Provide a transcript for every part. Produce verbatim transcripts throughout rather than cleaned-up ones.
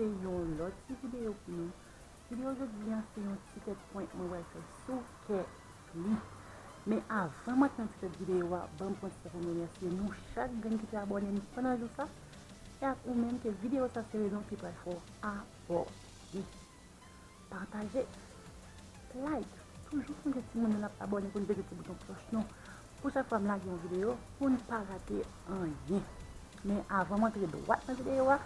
Yon lòt ti videyo pou nou. Videyo jodi a se yon ti tèt prank mwen pral fè sou Kelly. Men avan m antre nan ti tèt videyo a, ban m pran ti tan pou m remèsye nou chak grenn ki te abòne m pandan jou sa. E ak ou menm ke videyo sa se rezon ki pral fè w abòne. Pataje, like, toujou sonje timoun yo n ap abòne pou n peze ti bouton klòch nou. Pou chak fwa m lage yon videyo, pou n pa rate anyen. Men avan m antre dwat nan videyo a,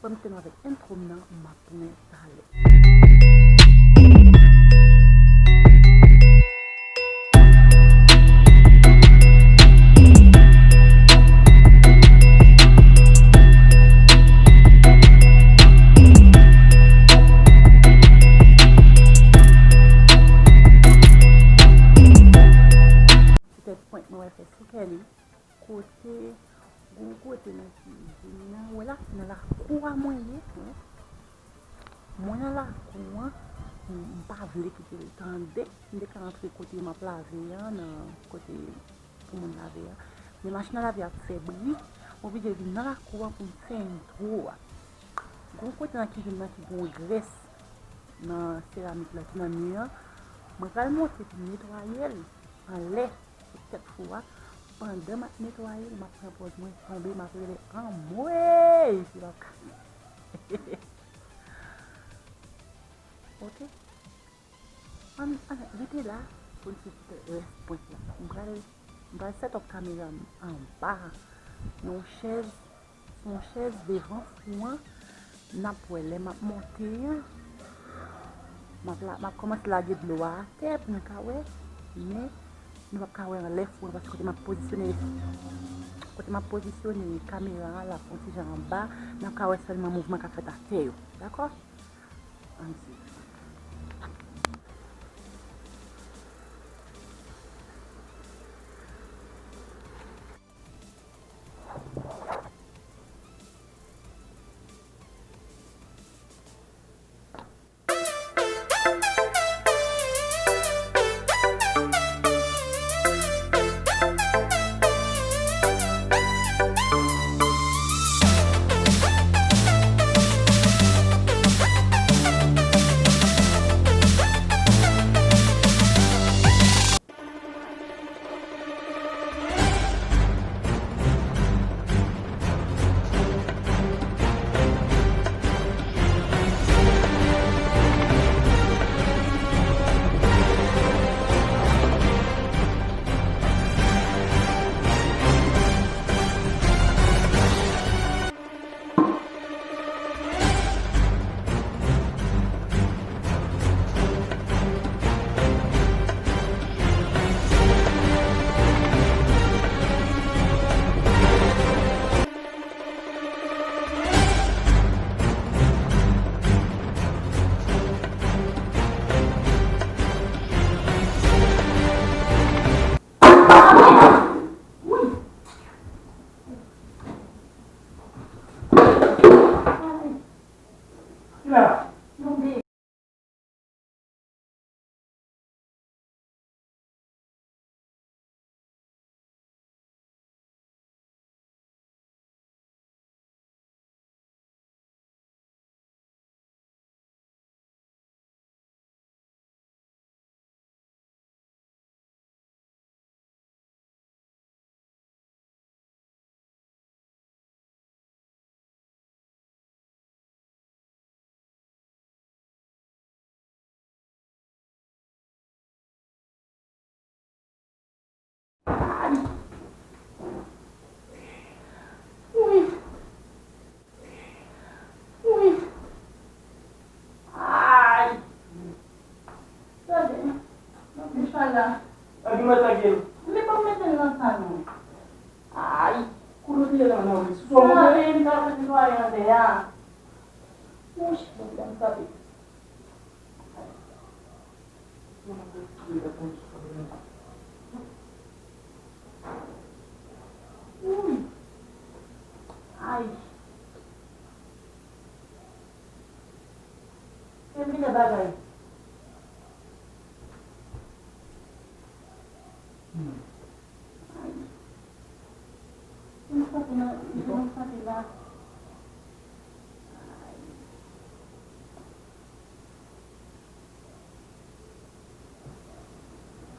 ban m kite nou avèk entwo m nan, m ap tounen talè. Petèt prank mwen wè fè sou Kelly. Kote, gon kote nan kizin nan, wè la, nan lakou a mwen ye, wi. Mwen nan lakou an, m, m pa vle kite l tande. M te ka antre kote m ap lave an, nan kote pou moun lave an. Men machin nan lave ap fè bri, m oblije vin nan lakou an pou m fè entwo a. Gon kote nan kizin nan ki gon grès nan seramik la ki nan mi an. Mwen pral monte pou m netwaye l anlè sou tèt fou a. Pandan m ap netwaye l, m ap pran pòz mwen tonbe, m ap rele anmwey, epi l ap ka. Oke? Ann, ann, rete la pou n suiv rès prank la. M pral, m pral set up kamera m anba yon chèz, yon chèz devan fou an. N ap wè lè m ap monte an. M ap la, m ap kòmanse lage dlo a atè pou nou ka wè. Men, nou p ap ka wè anlè fou an, paske kote m ap pozisyone, kote m ap pozisyone kamera a, l ap yon ti jan anba. N ap ka wè sèlman mouvman k ap fèt atè yo. Dakò? Ann swiv. Wi. Wi. Ay. Tande, mwen pran chay la. Lage mwen lage l. Li pa mete l nan sa non. Ay. Kote w te ye la, nan wi. Sou sa w monte? Nan wi, m ta fè netwaye anlè a. Wouch, bon, m frape. Ay. Fè m vide bagay. Ay. Fè m frape nan, fè m frape la. Ay.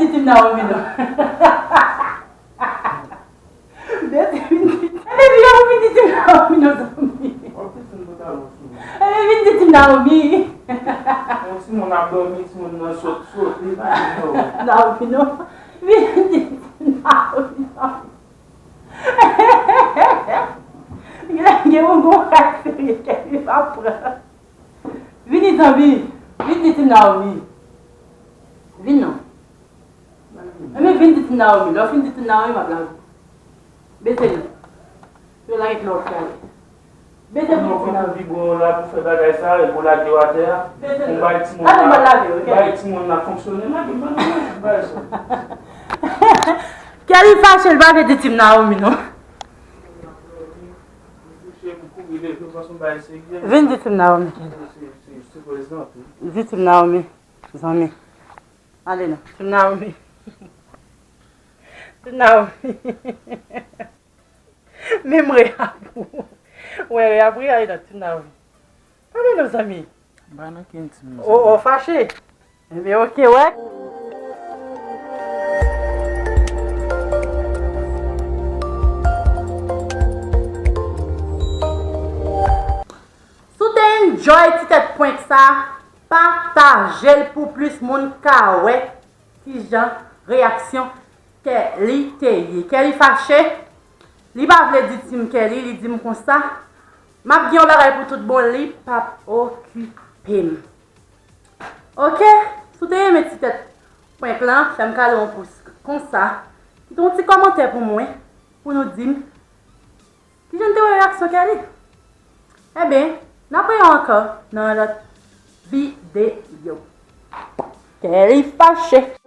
di Team Naomi non. Bese vin di. Ebyen, vin di Team Naomi non, zanmi. Ebyen, vin di Team Naomi. Yon timoun ap dòmi, timoun nan sot, sot, li pa gen dòmi. Naomi non. Vin di Team Naomi non. Gen, gen yon gwo kay serye kè li pa pran. Vini, zanmi. Vin di Team Naomi. Vin non. Ebyen, vin di Team Naomi. Lè w fin di Team Naomi, m ap lave. Bese non. Yo lage lòt kay. Bese pou Team Naomi. Bibwon la pou fè bagay sa, e pou lage yo atè a. Bese non. Pou bay timoun la, pou bay timoun la fonksyone, lage ban nou manje, bay sa. Kelly fache, l pa vle di Team Naomi non. Vin di Team Naomi, Kelly. Di Team Naomi, zanmi. Ale non, Team Naomi. Team Naomi. Menm reya pou ou. Wè, reya pou reya, e nan Team Naomi. Pale non, zanmi. M pa nan kenn Team, o, o, fache. Ebyen, oke, wè. Si w te enjoy ti tèt prank sa, pataje l pou plis moun ka wè kijan reyaksyon Kelly te ye. Kelly fache, li pa vle di Team Kelly, li di m konsa, m ap gen yon bagay pou tout bon, li p ap okipe m. Oke, si w te renmen ti tèt prank lan, fè m kado yon pous konsa, kite yon ti kòmantè pou mwen, pou nou di m kijan n te wè reyaksyon Kelly. Ebyen, n ap wè yo ankò nan yon lòt videyo. Kelly fache.